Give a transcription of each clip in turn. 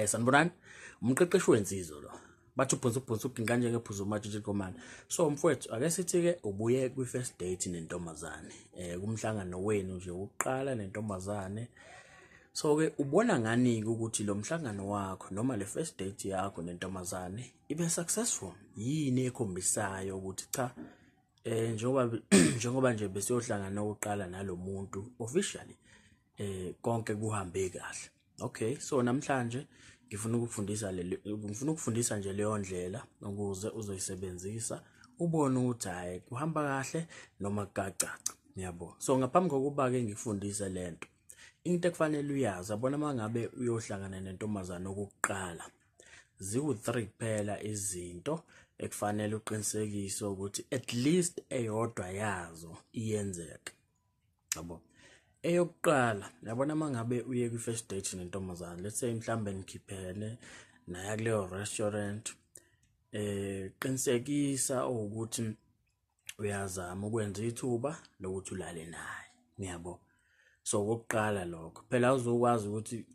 Sanibonani, umqeqeshi wensizwa lo. Bathi ubhunsu ubhunsu uginqa njengephuzu umatshitshi komane. So mfowethu, ake sithi-ke ubuye kwi-first date nentombazane, kumhlangano wenu nje wokuqala nentombazane. So-ke ubona ngani-ke ukuthi lo mhlangano wakho noma le first date yakho nentombazane ibe successful? Yini ekhombisayo ukuthi cha, njengoba nje besiyohlangana okokuqala nalo muntu officially, konke kuhambe kahle? Okay, so namhlanje ngifuna ukufundisa le ngifuna ukufundisa nje leyo ndlela ukuze uzoyisebenzisa ubone ukuthi hhayi, kuhamba kahle noma kukacaca, yabo. So ngaphambi kokuba-ke ngikufundise lento, into ekufanele uyazi, yabona, uma ngabe uyohlangana nentombazane okokuqala, ziwu-3 kuphela izinto ekufanele uqinisekise ukuthi at least eyodwa yazo iyenzeka, yabo. Eyokuqala, yabona, uma ngabe uye kwi-first date nentombazane, let's say mhlambe nikhiphene naya kuleyo restaurant, qinisekisa ukuthi uyazama ukwenza ithuba lokuthi ulale naye, yabo. So okokuqala lokho, phela awuzokwazi ukuthi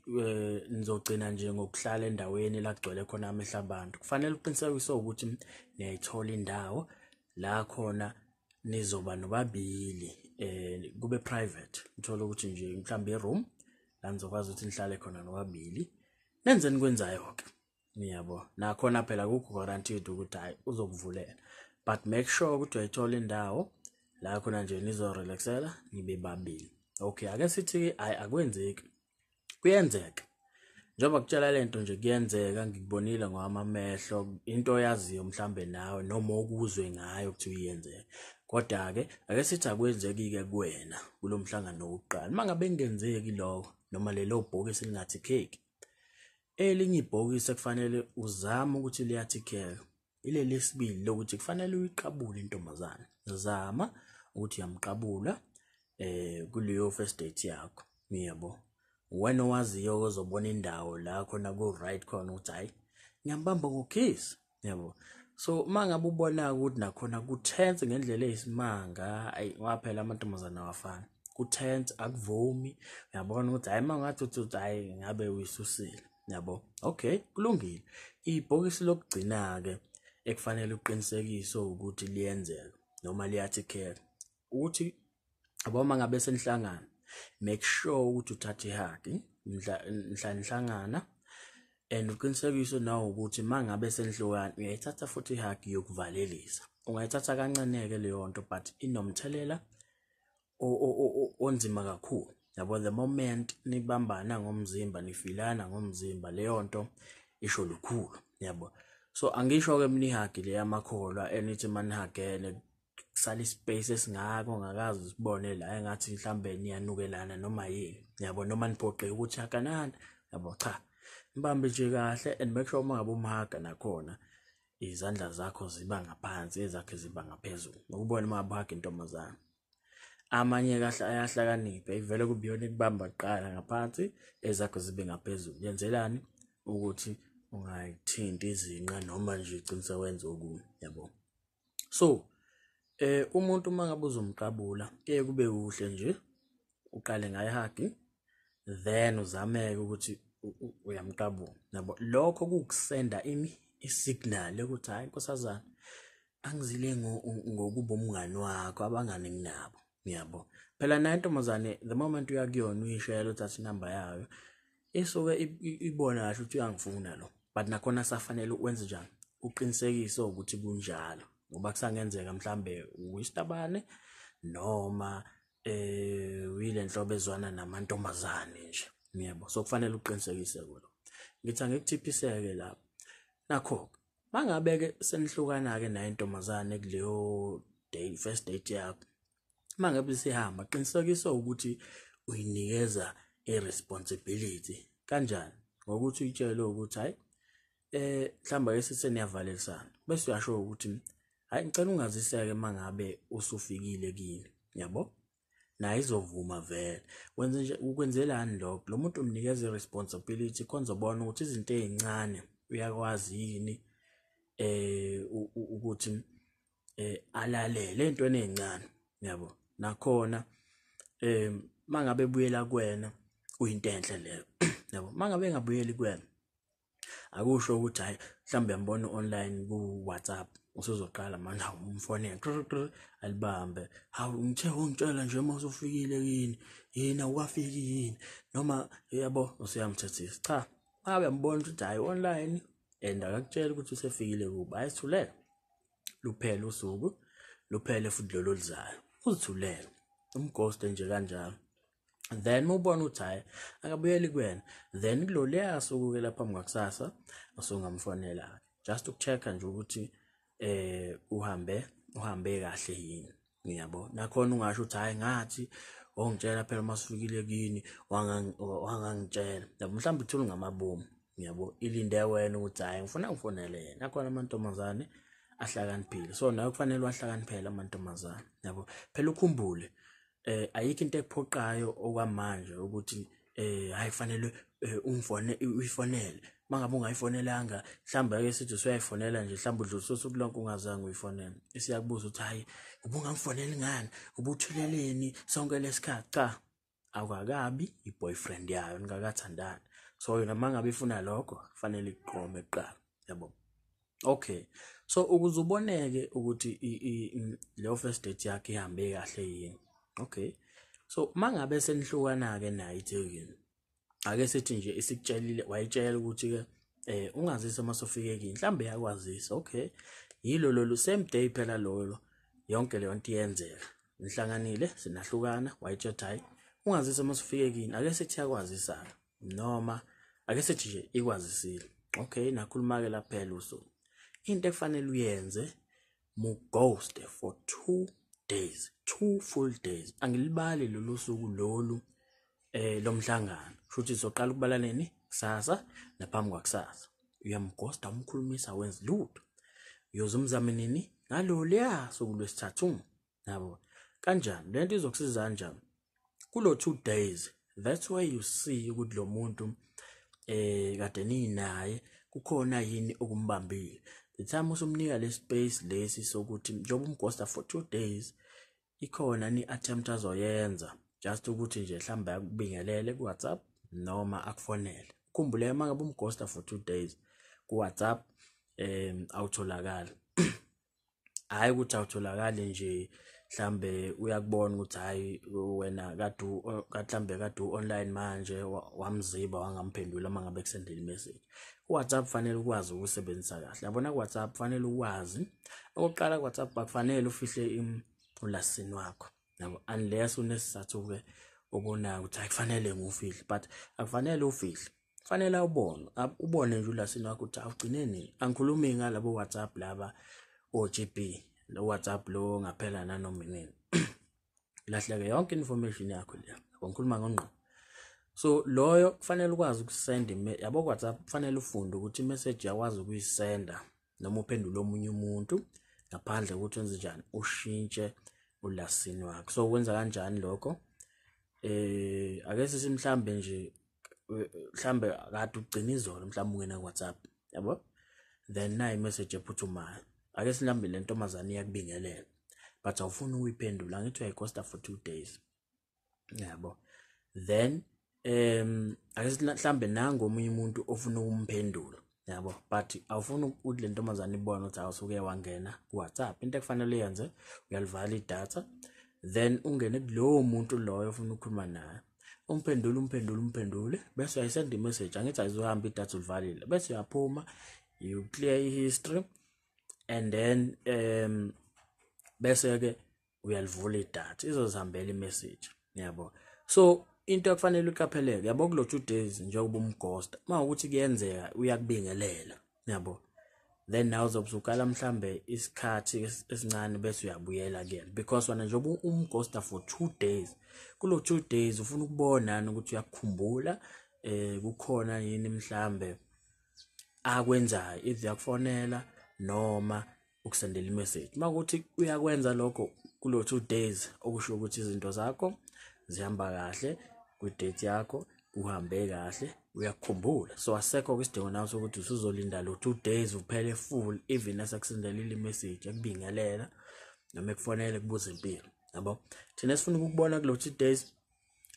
nizogcina nje ngokuhlala endaweni la kugcwele khona amehlo abantu. Kufanele uqinisekise ukuthi niyayithola indawo la khona nizoba nobabili, kube private, uthole ukuthi nje mhlawumbe i-room la nizokwazi ukuthi nihlale khona nobabili, nenze enikwenzayo-ke, yabo. Nakhona phela akukho guaranteed ukuthi hhayi, uzokuvulela, but make sure ukuthi uyayithola indawo la khona nje nizo-relaxela nibe babili. Okay, ake sithi-ke hhayi, akwenzeki. Kuyenzeka, njengoba kutshela lento nje, kuyenzeka, ngikubonile ngowami amehlo, into oyaziyo mhlambe nawe noma okuzwe ngayo kuthiwa iyenzeka. Kodwa-ke ake sithi akwenzeki-ke kuwena kulo mhlangano wokuqala. Uma ngabe kungenzeki lokho noma lelo bhokisi lingathikheki, elinye ibhokisi ekufanele uzame ukuthi liyathikheka ileli lesibili lokuthi kufanele uyiqabule intombazane. Zama ukuthi uyamqabula kuleyo first date yakho, yabo. Wena owaziyo ozobona indawo la khona ku-right khona ukuthi hhayi, ngiyambamba ngokiss, yabo. So uma ngabe ubona ukuthi nakhona ku-tense ngendlela eyisimanga, ayi, ngoba phela amantombazane awafani, ku-tense, akuvumi, uyabona ukuthi hhayi, uma ungathi uthi hhayi, ngabe uyisusile, yabo. Okay, kulungile. Ibhokisi lokugcina-ke ekufanele uqinisekise ukuthi liyenzeka noma liyathikheka ukuthi, yabo, uma ngabe senihlangana, make sure ukuthi uthatha i-hug mhla nihlangana, and uqinisekise nawe ukuthi uma ngabe senihlukana uyayithatha futhi i-hug yokuvalelisa. Ungayithatha kancane-ke leyo nto, but inomthelela onzima kakhulu, yabo. The moment nibambana ngomzimba, nifilana ngomzimba, leyo nto isho lukhulu, yabo. So angisho-ke mina i-hug le yamakholwa enithi manihagene kusala i-space esingaka ongakaze usibone la, engathi mhlambe niyanukelana noma yini, yabo, noma niphoqeke ukuthi haganani, yabo. Cha, mbambe nje kahle and make sure uma ngabe umhaga nakhona izandla zakho ziba ngaphansi, ezakhe ziba ngaphezulu, ukubona uma ngabe uhaga intombazane. Amanye kahle ayahlakanipha, ivele kube iyona ekubamba kuqala ngaphansi, ezakho zibe ngaphezulu. Yenzelani ukuthi ungayithinti izinqa noma nje ugcine sewenza okunye, yabo. So umuntu uma ngabe uzomqabula, kuye kube kuhle nje uqale ngayo i-hug, then uzameke ukuthi uyamqabula, yabo. Lokho kukusenda ini? I-signal yokuthi hhayi, nkosazana, angizile ngokuba umngani wakho, abangani nginabo, yabo. Phela nayo intombazane, the moment uya kuyona uyishayela, uthatha inamba yayo, isuke ibona kahle ukuthi uyangifuna lo. But nakhona safanele wenze njani? Uqinisekise ukuthi kunjalo, ngoba kusangenzeka mhlambe uyisitabane noma uyile nhlobo ezwana namantombazane nje, yebo. So kufanele uqinisekise kulo. Ngithi angikuthiphiseke lapho. Nakho mangabe ke senihlukana ke naye intombazane kuleyo day, first date yakho, mangabe sihamba, qinisekisa ukuthi uyinikeza i-responsibility. Kanjani? Ngokuthi uyitshele ukuthi hayi, mhlawumbe ake sithi seniyavalelisana, bese uyasho ukuthi hayi, ngicela ungaziseke mangabe usufikile kini, yabo. Naye izovuma vele. Wenze nje, ukwenzelani lokho? Lo muntu umnikeza i-responsibility khona uzobona ukuthi izinto ey'ncane uyakwazi yini ukuthi alalele ey'ntweni ey'ncane, yabo. Nakhona mangabe ebuyela kuwena, kuyinto enhle leyo, yabo. Mangabe engabuyeli kuwena Akusho ukuthi hayi mhlawumbe uyambona online ku-WhatsApp, usuzoqala manje umfonele alibambe, hawu ngithe ungitshela nje uma usufikile kini, yini awukafiki yini, noma yabo usuyamthethisa. Cha, ngabe uyambona ukuthi hayi online and akakutshela ukuthi usefikile kuba, ayisithulele luphele usuku, luphele futhi lolo lizayo, uzithulele umghoste nje kanjalo. Then ubona ukuthi hayi akabuyeli kuwena, then kuloliya suku-ke lapha phambi kwakusasa usungamfonela just ukucheck-a nje ukuthi uhambe kahle yini, ngiyabo. Nakhona ungasho ukuthi hayi ngathi ongitshela phela uma sifikile kini wangangitshela, yabo, mhlawumbe uthule ngamabomu, ngiyabo, ilinde wena ukuthi hayi ngifuna ngifonele yena. Nakhona amantombazane ahlakaniphile, so nawe kufanele wahlakaniphele amantombazane, yabo. Phela ukhumbule ayikho into ekuphoqayo okwamanje ukuthi hayi kufanele ungifone uyifonele. Mangabe ungayifonelanga mhlawumbe ake sithi usuyayifonela nje, mhlawumbe udlulise usuku lonke ungazange uyifonele, isiyakubuza ukuthi hayi ubungangifoneli ngani, ubuthuleleni sonke lesikhathi. Cha, awukakabi i-boyfriend yayo, ningakathandani. So yona mangabe ifuna lokho kufanele iqome kuqala, yabo. Okay, so ukuze uboneke ukuthi leyo first date yakhe ihambe kahle yini. Okay, so mangabe senihlukana-ke nayo iThekwini, ake sithi nje isikutshelile, wayitshela ukuthi-ke ungazisa uma sofike kini, mhlawumbe yakwazisa. Okay, yilo lolu same day phela lolo, yonke leyo nto iyenzeka, nihlanganile sinahlukana, wayitshela hayi ungazisa uma sofike kini. Ake sithi yakwazisa-ke, noma ake sithi nje ikwazisile. Okay, nakhuluma-ke laphela usuku. Into ekufanele uyenze, mu-ghost for 2 days, 2 full days. Angilibali lolu suku lolu lomhlangano, futhi sizoqala ukubala nini? Kusasa naphambi kwakusasa. Uyamghosta, umkhulumisa, wenza lutho. Uyoze umzame nini? Ngaloluya suku lwesithathu, yabo. Kanjani lento izokusiza kanjani? Kulo 2 days, that's where you see ukuthi lo muntu kade ninaye kukhona yini okumbambile. The time usumnika le space lesi sokuthi njengoba umghosta for 2 days, ikhona ni attempt azoyenza just ukuthi nje mhlawumbe akubingelele ku WhatsApp noma akufonele. Ukhumbule uma ngabe umghosta for 2 days ku WhatsApp awutholakali. Hayi ukuthi awutholakali nje, mhlambe uyakubona ukuthi hayi wena kade mhlambe kade online manje wamziba wangamphendula uma ngabe kusendela imessage. WhatsApp fanele ukwazi ukusebenzisa kahle, yabona. Ku WhatsApp fanele ukwazi okokuqala, ku WhatsApp akufanele ufihle ulasini wakho, yabo, unless unesizathu ke obonayo ukuthi akufanele ngiwufihle, but akufanele ufihle, kufanele awubone, ubone nje ulasini wakho ukuthi awugcine nini. Angikhulumi ngalabo WhatsApp laba o-GB, lo WhatsApp lo ngaphela nanoma inini, ilahleke yonke information yakho le, ngikhuluma ngongqo. So loyo kufanele ukwazi ukusenda, yabo, WhatsApp kufanele ufunde ukuthi imessage yakwazi ukuyisenda noma uphendule omunye umuntu ngaphandle kokuthi wenze njani, ushintshe ulasini wakho. So kwenza kanjani lokho? Ake sithi mhlambe nje mhlambe kade ugcina izolo mhlambe ungena ku WhatsApp, yabo, then nayi message ephuthumayo. Ake silambe le ntombazane iyakubingelela, but awufuni ukuyiphendula, angithi uyayighosta for 2 days, yabo. Then ake sithi mhlambe nangu omunye umuntu ofuna ukumphendula, yabo, but awufuni ukuthi le ntombazane ibone ukuthi awusuke wangena ku WhatsApp. Into ekufanele uyenze, uyalivala idatha, then ungene kulowo muntu loyo ofuna ukukhuluma naye, umphendule umphendule umphendule, bese uyayisenda imessage. Angithi ayizohamba idatha ulivalile, bese uyaphuma, you clear i-history, and then bese ke uyalivula idatha, izozihambela imessage, yabo. So into ekufanele uqapheleke, yabo, kulo 2 days njengoba umghosta, uma ukuthi kuyenzeka uyakubingelela, yabo, then nawe uzobe usukala mhlambe isikhathi esincane bese uyabuyela kuyena, because wena njengoba umghosta for 2 days, kulo 2 days ufuna ukubona ukuthi uyakukhumbula, kukhona yini mhlambe akwenzayo, either uyakufonela noma ukusendela imessage. Makuthi uyakwenza lokho kulo 2 days, okusho ukuthi izinto zakho zihamba kahle kwi-date yakho, uhambe kahle, uyakukhumbula. So asekho isidingo nawe sokuthi usuzolinda lo 2 days uphele full, even esakusendelile imessage ekubingelela noma ekufonele kubuza impilo, yabo. Thina sifuna ukukubona kulo 2 days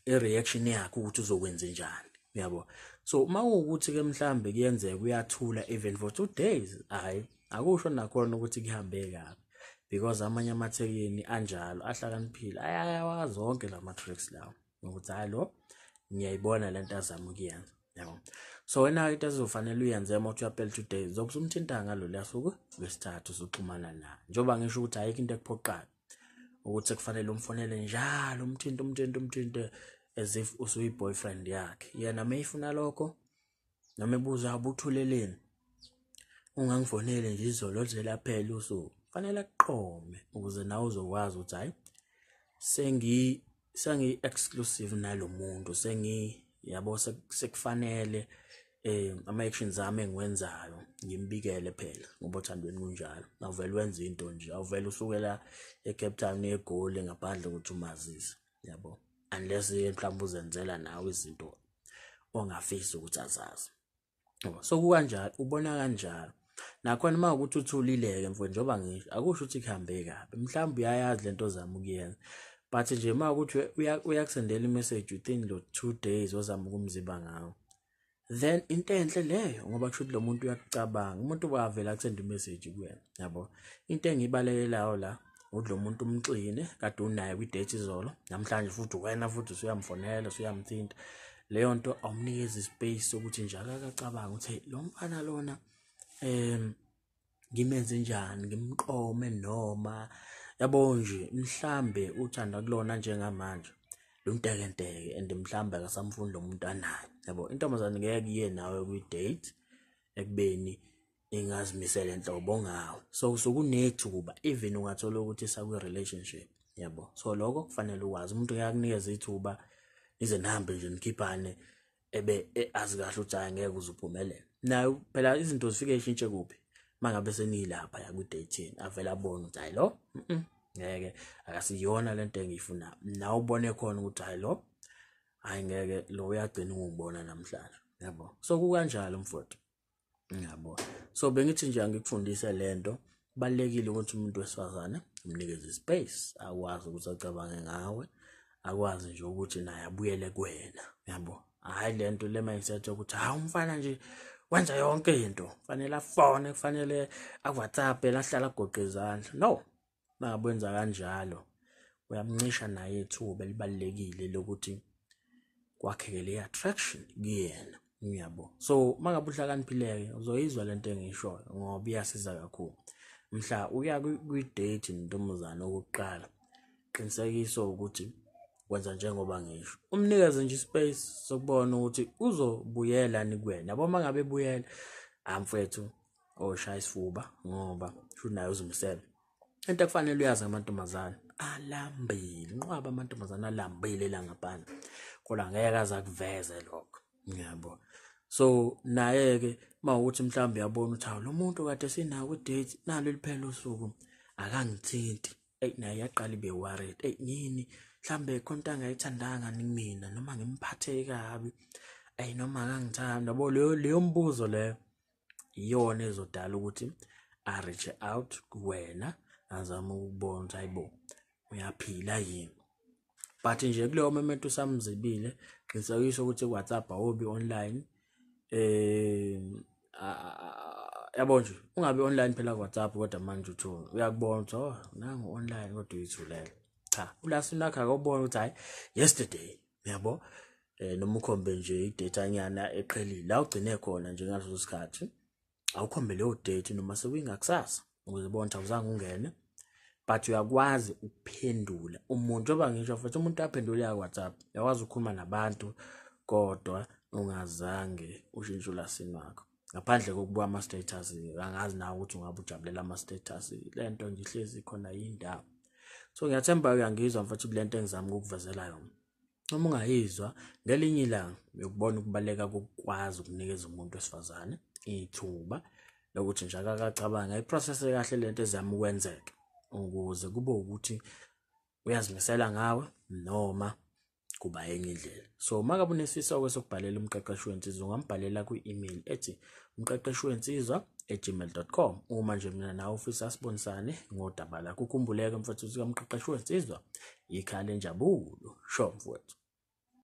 i-reaction yakho ukuthi uzokwenza njani. Uyabo? So uma kuwukuthi-ke mhlambe kuyenzeka uyathula even for 2 days, hhayi akusho nakhona ukuthi kuhambe kabi, because amanye amathekeni anjalo ahlakaniphile, ayawazi wonke lama-tricks lawo ukuthi hhayi lo ngiyayibona lento azama ukuyenza. Yabo? So wena-ke into ezofanele uyenze uma uthi uyaphela 2 days, uzobe usumthinta ngalo leya suku lwesithathu usuxhumana naye. Njengoba ngisho ukuthi ayikho into ekuphoqayo ukuthi kufanele umfonele njalo, umthinte umthinte umthinte as if usuyi-boyfriend yakhe. Yena mayifuna lokho noma ebuza ubuthuleleni, ungangifoneli nje izolo lize laphela usuku, fanele akuqome ukuze nawe uzokwazi ukuthi hhayi sengiyi-exclusive nalo muntu, yabo sekufanele ama-actions ami engiwenzayo ngimbikele phela, ngoba othandweni kunjalo. Awuvele wenze into nje, awuvele usukela eCape Town eGoli ngaphandle kokuthi umazise, yabo, unless mhlawumbe uzenzela nawe izinto ongafisi ukuthi azazi. So kukanjalo, ubona kanjalo. Nakhona uma ukuthi uthulile-ke mfowethu, njengoba ngisho akusho ukuthi kuhambe kabi, mhlawumbe uyayazi lento ozama ukuyenza, but nje uma ukuthi uyakusendela i-message within lo 2 days ozama ukumziba ngawo, then into enhle leyo, ngoba kusho ukuthi lo muntu uyakucabanga. Umuntu wavela akusenda i-message kuwena, yabo. Into engiyibalekelayo la ukuthi lo muntu umxine kade unaye kwi-date izolo, namhlanje futhi wena futhi usuyamfonela usuyamthinta. Leyo nto awumnikezi ispace sokuthi nje akakacabanga ukuthi lo mfana lona ngimenze njani, ngimqome noma yabo nje mhlambe uthanda kulona njengamanje luntekenteke and mhlambe akasamfuni lo muntu anaye, yabo. Intombazane ngeke iye nawe kwi-date ekubeni ingazimisele nhlobo ngawe, so sokunethuba even ungathola ukuthi isakwi-relationship, yabo. So lokho kufanele ukwazi, umuntu uyakunikeza ithuba nize nihambe nje nikhiphane ebe azi kahle ukuthi hhayi ngeke uze uphumelele. Nayo phela izinto zifike zishintshe kuphi mangabe senilapha ya kwi-dating, avele abone ukuthi hhayi lo ngeke akasiyona lento engiyifunayo, nawe ubone khona ukuthi hhayi lo hhayi ngeke lo uyagcina ukungibona namhlanje, yabo. So kukanjalo mfowethu, yabo. So bengithi nje angikufundise lento, kubalulekile ukuthi umuntu wesifazane umnikeze ispace, akwazi ukuthi acabange ngawe, akwazi nje ukuthi naye abuyele kuwena, yabo. Hhayi lento le mindset yokuthi hawu umfana nje wenza yonke into, kufanele afone, kufanele aku-WhatsApp, ahlala agoqe izandla. No, mangabe wenza kanjalo uyamncisha naye ithuba elibalulekile lokuthi kwakheke le attraction kuyena, uyabo. So mangabe uhlakaniphile-ke uzoyizwa lento engiyishoyo ngoba iyasiza kakhulu. Mhla uya kwi-date nentombazane okokuqala, qinisekisa ukuthi wenza njengoba ngisho, umnikeze nje ispace sokubona ukuthi uzobuyela ni kuwena, yabo. Uma ngabe ebuyela, mfethu oshaya isifuba ngoba shuthi naye uzimisele. Into ekufanele uyazi ngamantombazane, alambile, inqwaba amantombazane alambile la ngaphandle, kodwa ngeke aze akuveze lokho, yabo. So naye-ke uma ukuthi mhlawumbe uyabona ukuthi hawu lo muntu kade sinawo kwi-date nalo liphela usuku akangithinti, eyi naye iyaqala ibe worried, eyi yini mhlambe khona into angayithandanga mina noma ngimphathe kabi, eyi noma akangithandi, yabo. Leyo mbuzo leyo iyona ezodala ukuthi a-reach out kuwena, azame ukubona ukuthi hayibo uyaphila yini. But nje kuleyo moment usamzibile, qinisekisa ukuthi ku-WhatsApp awubi online, yabo nje ungabi online phela ku-WhatsApp, kodwa manje uthi uyakubona ukuthi oh nangu online kodwa uyithulele. Cha, ulasini lakho akubona ukuthi hayi yesterday, yabo, noma ukhombe nje idata nyana eqhelile la ugcine khona nje ngaleso sikhathi, awukhombe leyo date noma sekuyingakusasa ukuze ubone ukuthi awuzange ungene, but uyakwazi ukuphendula umuntu. Njengoba ngisho futhi umuntu aphendule ku-WhatsApp, uyakwazi ukukhuluma nabantu kodwa ungazange ushintshe ulasini wakho, ngaphandle kokubuka ama-status. Angazi nawe ukuthi ungabe ujabulela ama-status, lento nje ihlezi khona yindaba. So ngiyathemba uyangizwa mfethu kule nto engizama ukukuvezela yona. Uma ungayizwa ngelinye ilanga uyokubona ukubaluleka kokukwazi ukunikeza umuntu wesifazane ithuba lokuthi nje akakacabanga iprocess kahle lento ezama ukwenzeka, ukuze kube ukuthi uyazimisela ngawe noma kuba enye indlela. So uma ngabe unesifiso sokubhalela umqeqeshi wensizwa, ungambhalela kwi-email ethi umqeqeshiwensizwa@gmail.com. Uma nje mina nawe ufisa sibonisane ngodaba lakho, ukhumbuleke mfethu ukuthi umqeqeshi wensizwa ikhaya lenjabulo. Sho mfowethu.